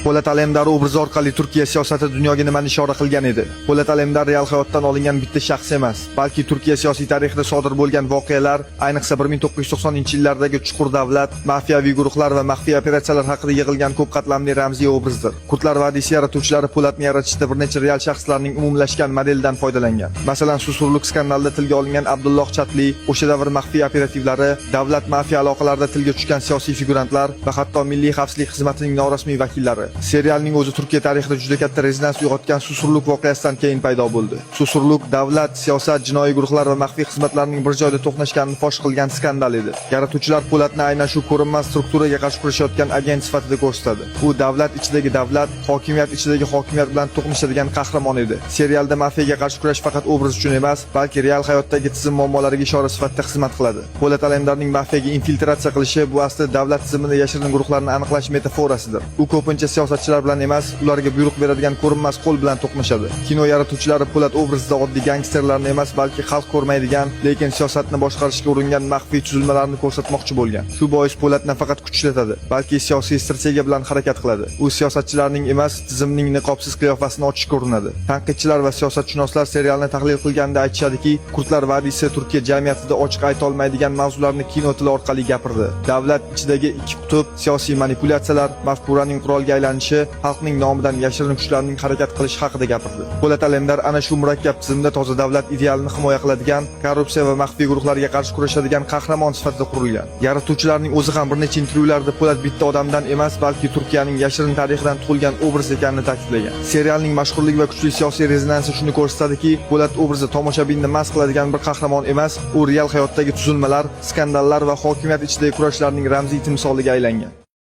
Po'lat Alemdar obrazi orqali Turkiya siyosati dunyoga nimani ishora qilgan edi? Po'lat Alemdar real hayotdan olingan bitta shaxs emas, balki Turkiya siyosiy tarixida sodir bo'lgan voqealar, ayniqsa 1990-yillardagi chuqur davlat, mafiyaviy guruhlar va maxfiy operatsiyalar haqida yig'ilgan ko'p qatlamli ramziy obrazdir. Qurtlar vodiysi yaratuvchilari Po'latni yaratishda bir necha real shaxslarning umumlashgan modelidan foydalangan. Masalan, Susurluk skandalida tilga olingan Abdulloh Chatli, o'sha davr maxfiy operativlari, davlat mafiya aloqalarida tilga tushgan siyosiy figurantlar va hatto Milliy xavfsizlik xizmatining norasmiy vakillari. Serialning o'zi Turkiya tarixida juda katta rezonans uyg'otgan Susurluk voqeasidan keyin paydo bo'ldi. Susurluk davlat, siyosat, jinoiy guruhlar va maxfiy xizmatlarning bir joyda to'qnashganini fosh qilgan skandal edi. Yaratuvchilar Po'latni aynan shu ko'rinmas strukturaga qarshi kurashayotgan agent sifatida ko'rsatadi. U davlat ichidagi davlat, hokimiyat ichidagi hokimiyat bilan to'qnashadigan qahramon edi. Serialda mafiyaga qarshi kurash faqat obraz uchun emas, balki real hayotdagi tizim muammolariga ishora sifatida xizmat qiladi. Po'lat Alemdarning mafiyaga infiltratsiya qilishi bu aslida davlat tizimida yashirin guruhlarni aniqlash metaforasidir. U ko'pincha siyosatchilar bilan emas, ularga buyruq beradigan ko'rinmas qo'l bilan to'qnashadi. Kino yaratuvchilari Po'lat obrazida oddiy gangsterlarni emas, balki xalq ko'rmaydigan, lekin siyosatni boshqarishga uringan maxfiy tuzilmalarni ko'rsatmoqchi bo'lgan. Shu bois Po'lat nafaqat kuch ishlatadi, balki siyosiy strategiya bilan harakat qiladi. U siyosatchilarning emas, tizimning niqobsiz qiyofasini ochishga urinadi. Tanqidchilar va siyosatshunoslar serialni tahlil qilganda aytishadiki, Qurtlar vodiysi Turkiya jamiyatida ochiq ayta olmaydigan mavzularni kino tili orqali gapirdi. Davlat ichidagi ikki qutb, siyosiy manipulyatsiyalar, mafkuraning qurolga aylanishi, xalqning nomidan yashirin kuchlarning harakat qilishi haqida gapirdi. Po'lat Alemdar ana shu murakkab tizimda toza davlat idealini himoya qiladigan, korrupsiya va maxfiy guruhlarga qarshi kurashadigan qahramon sifatida qurilgan. Yaratuvchilarning o'zi ham bir necha intervyularda Po'lat bitta odamdan emas, balki Turkiyaning yashirin tarixidan tug'ilgan obraz ekanini ta'kidlagan. Serialning mashhurligi va kuchli siyosiy rezonansi shuni ko'rsatadiki, Po'lat obrazi tomoshabinni mast qiladigan bir qahramon emas, u real hayotdagi tuzilmalar, skandallar va hokimiyat ichidagi kurashlarning ramziy timsoliga aylangan.